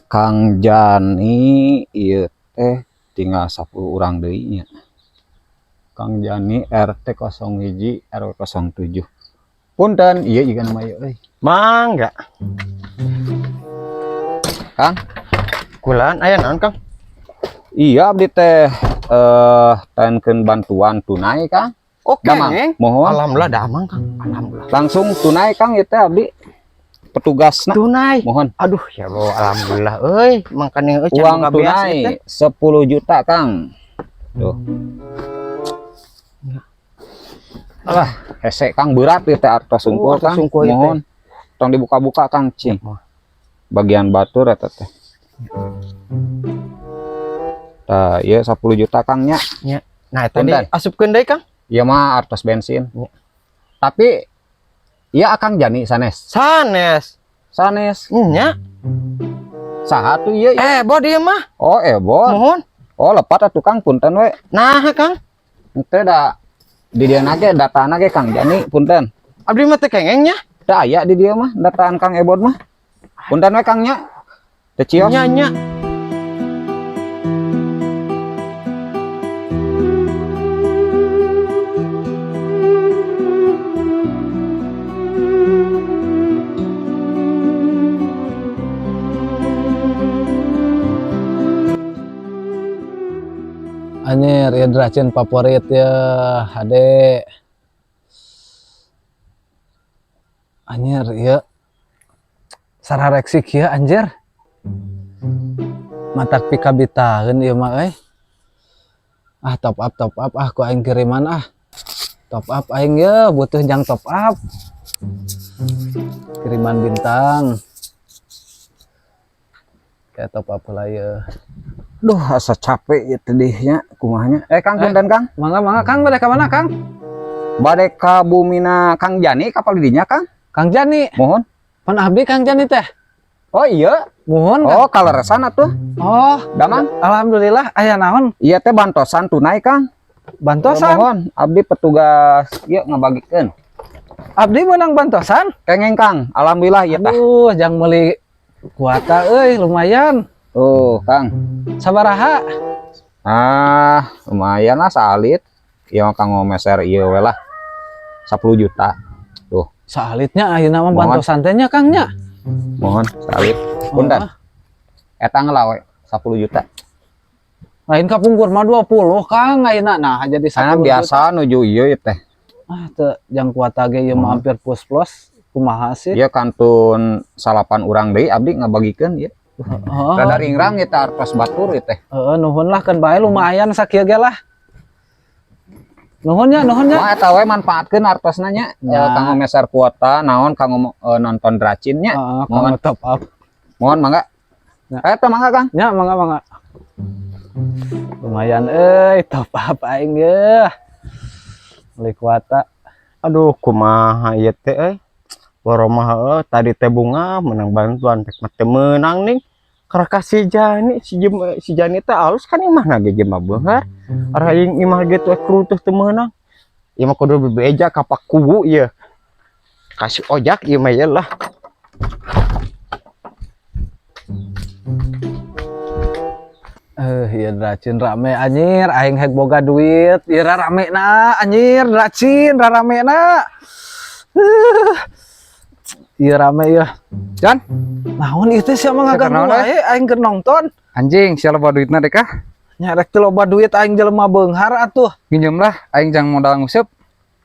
Kang Jani ieu teh tinggal 10 urang deui nya. Kang Jani RT 01 RW 07. Punten, ieu juga nama ieu euy. Mangga. Kang, Kulan aya naon, Kang? Iya, abdi teh tenkeun bantuan tunai, Kang. Oke, Damang, Neng. mohon. Alhamdulillah damang, Kang. Alhamdulillah. Langsung tunai, Kang, ieu teh abdi petugasna. Tunai. Mohon. Aduh, ya Allah, alhamdulillah euy, mangkane euy can Uang boga beas tunai ieu teh. 10 juta, Kang. Tuh. Alah, hese, Kang, berat ieu teh artos sungkul, Oh, artos Kang. sungkul ieu teh. Mohon. Tong dibuka-buka, Kang, cing. Mohon. Bagian batur eta teh. Tah, ieu 10 juta, Kang, nya. Nya. Nah, eta Punten. diasupkeun deui, Kang. Ieu mah artos bensin. Ya. Tapi ieu Akang Jani sanes? Sanes. Sanes. Nya. Saha tuh ieu? Eh, bod ieu mah. Oh, Ebon. Mohon. Oh, lepat atuh, Kang, punten we. Nah, Kang. Henteu da di dieu ge datana ge Kang Jani, punten. Abdi mah teu kengeng nya. Teu aya di dieu mah dataan Kang Ebon mah. Punten we, Kang, nya. Teu cios. Nya nya. Anjir, ya dracin favorit ya, hade. Anjir, ya. Sarareksik ya, anjir. Matak pikabitaheun ieu mah euy. Ah, top up, top up, ah, ku aing kiriman ah. Top up aing ya, butuh jang top up. Kiriman bintang. Kayak top up lah ya. Duh, asa capek ieu teh nya, kumaha nya. Eh, Kang, punten, Kang. Mangga mangga, Kang, bade ka mana, Kang? Bade ka bumina Kang Jani kapal di dinya, Kang? Kang Jani. Mohon. Pan abdi Kang Jani teh. Oh iya. Mohon, Kang. Oh, kaleresan atuh. Oh, Damang. alhamdulillah aya naon? Iya teh bantosan tunai, Kang. Bantosan. Mohon, abdi petugas ieu ngabagikeun. Abdi menang bantosan. Kengeng, Kang. Alhamdulillah ieu tah. Aduh, jang meuli kuota euy, lumayan. Tuh, Kang. Sabaraha? Ah, lumayan lah salit. Ieu mah kanggo meser ieu we lah. 10 juta. Tuh, Salitnya ayeuna mah Mohon. Bantosan teh nya, Kang, nya. Mohon salit. Punten. Oh, Eta ngelawe 10 juta. Lain kapungkur mah 20, Kang, ayeuna nah jadi 10 Karena juta. biasa nuju ieu ieu teh. Ah, teu jang kuota ge ieu mah hampir plus plus. Kumaha sih? Ieu kantun salapan urang deui abdi ngabagikeun ieu. Heeh. Rada ringrang ieu teh artos batur ieu teh. Heeh, nuhun lah kan bae lumayan sakieu ge lah. Nuhun ya, nuhun ya. Wah, eta we manfaatkeun artosna nya. Ya. Kanggo meser kuota naon, kanggo nonton dracin nya. Heeh, Mohon. kanggo top up. Mohon mangga. Ya. Eta mangga, Kang. Ya, mangga mangga. Lumayan euy, top up aing ye. Beli kuota. Aduh, kumaha ieu teh euy. Boromah heueuh, tadi teh bunga menang bantuan pek mah teu meunang ning. Karena si Jani, si Jani teh alus kan imahna ge mah beunghar. Arah aing imah ge teh krutuh teu meunang. Ieu mah kudu bebeja ka Pak Kuwu ieu. Kasih ojak ieu mah ieu lah. Eh, ieu dracin rame anjir, aing hek boga duit, ieu rame na anjir, dracin rame na. Ieu rame ieu. Jan, Naon ieu teh sia mah ngaganggu Naon, eh? wae aing keur nonton. Anjing, sia loba duitna deh kah? Nya rek teu loba duit aing jelema beunghar atuh. Nginjem lah, aing jang modal nguseup.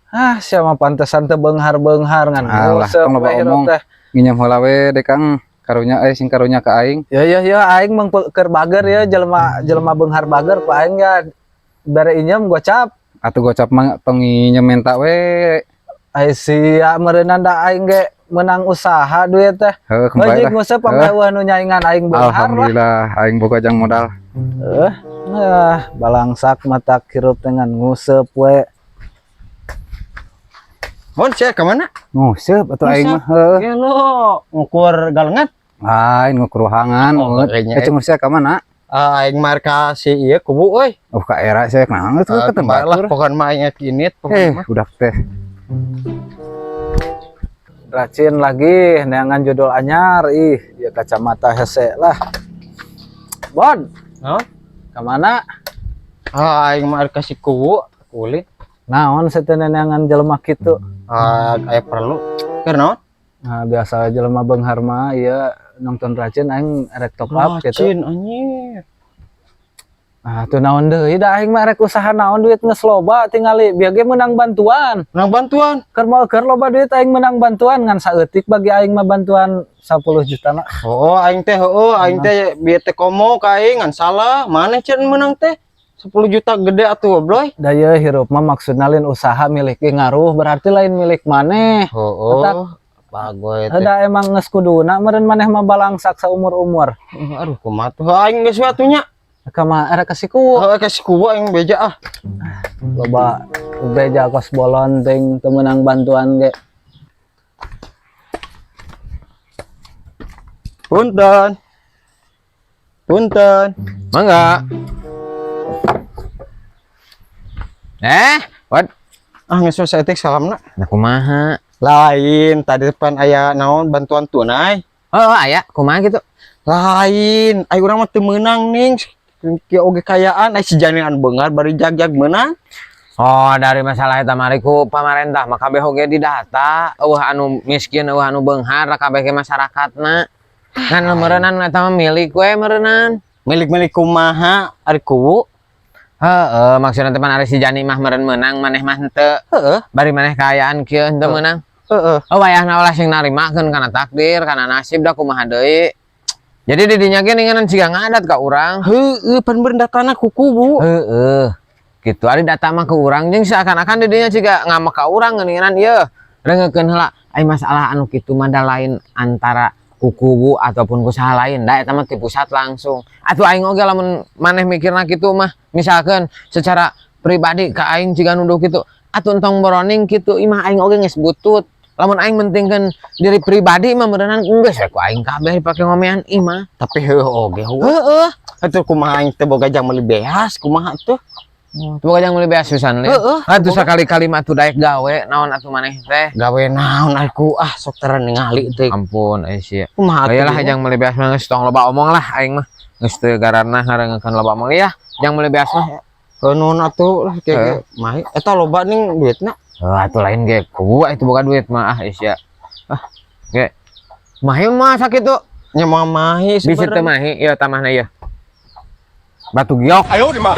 Ah, sia mah pantesan teu beunghar-beunghar ngan Alah, nguseup tong loba we hirup omong. teh. Nginjem heula we deh, Kang. Karunya sing karunya ka aing. Ya ya ya aing mah keur bager ya, jelema jelema beunghar bager ku aing ya bere injem gocap. Atuh gocap mah tong nginjem menta we. Ai sia meureunna da aing ge menang usaha duit teh. Heuh, kembali Bajik lah. nguseup pameh eueuh nu nyaingan aing beunghar lah. Alhamdulillah, aing boga jang modal. Eh, ah, balangsak mata hirup dengan nguseup we. Mon sia ka mana? Nguseup atuh aing mah, heuh. Ieu lu ngukur galengan. Lain ngukur ruangan. Oh, Oh, kayaknya, eh, cuma sia ka mana? Ah, aing marka si ieu kubu euy. Oh, ka era sia naon atuh Ah, ka kembali lah tempat. pokokna mah aing init Eh, pokokna mah. budak teh. Racin lagi neangan judul anyar ih, dia kacamata hese lah. Bon. Naon? Ka mana? Ah, aing mah arek kasih kuwu kulit. Naon seteneneangan jelema kitu? Ah, aya perlu. Keur naon? Nah, biasa jelema beunghar mah ieu nonton racun, aing rek top up gitu. Racun anjir. Ah, tuh naon deui da aing mah rek usaha naon, duit geus loba, tingali bieu ge menang bantuan. Menang bantuan. Keur mau keur loba duit aing menang bantuan, ngan saeutik bagi aing mah bantuan 10 juta na. Oh, aing teh heueuh, aing teh bieu teh komo ka aing ngan salah. Maneh can menang teh 10 juta gede atuh bloy. Da ieu hirup mah maksudna lain usaha milik ge ngaruh, berarti lain milik maneh. Heeh. Bagoy teh. Da emang geus kuduna meureun maneh mah balangsak saumur-umur. Aduh, kumaha tuh aing geus we atuh nya. Kama erek kasih ku? Heueuh, kasih kuwu aing beja ah. Loba beja kos bolon ting teu meunang bantuan ge. Punten. Punten. Mangga. Eh, what? Ah, geus we saeutik salamna. Nah, kumaha? Lain, tadi depan aya naon bantuan tunai. Oh, aya, kumaha gitu? Lain, ayo urang mah teu meunang ning. Kieu oge kayaan, ai si Jani anu beunghar bari jag-jag meunang. Oh, dari masalah eta mari ku pamarentah mah kabeh oge didata, euweuh anu miskin, euweuh anu beunghar, kabeh ge masyarakatna. Ngan meureunan eta mah milik we meureunan. Milik-milik kumaha ari kuwu? Heeh, maksudna teh pan ari si Jani mah meureun meunang, maneh mah henteu. Heeh. Bari maneh kaayaan kieu henteu meunang. Heeh. Oh, wayahna ulah sing narimakeun kana takdir, kana nasib da kumaha deui. Jadi di dinya ge ninganan siga ngadat ka urang. Heeh, pan bener datana ku kuwu. Heeh. Gitu ari data mah ke urang jeung seakan-akan di dinya siga ngamek ka urang geuningan ieu. Rengekeun heula ai masalah anu kitu mah da lain antara ku kuwu ataupun ku saha lain da eta mah ti pusat langsung. Atuh aing oge lamun maneh mikirna kitu mah misalkeun secara pribadi ka aing jiga nuduh kitu. Atuh entong boroning kitu imah aing oge geus butut. Lamun aing mentingkeun diri pribadi mah meureunan geus we ku aing kabeh dipake ngomean imah. Tapi heueuh oge heueuh. Heeh. Atuh kumaha aing teh boga jang meuli beas, kumaha tuh? Boga jang meuli beas pisan lin. Heeh. Atuh sakali-kali mah atuh daek gawe naon atuh maneh teh. Gawe naon aku ah sok tara ningali teh. Ampun ai sia. Kumaha atuh? Ayolah jang meuli beas mah geus tong loba omong lah aing mah. Geus teu garana ngarengekeun loba omong ya. Jang meuli beas mah. Heuh nuhun atuh lah kieu mahi. Eta loba ning duitna. Heuh atuh lain ge kuwu itu boga duit mah ah sia. Ah ge. Mahi mah sakitu. Nya moal mahi Bisi teu mahi ieu tamahna ieu. Batu giok. Ayo di mah.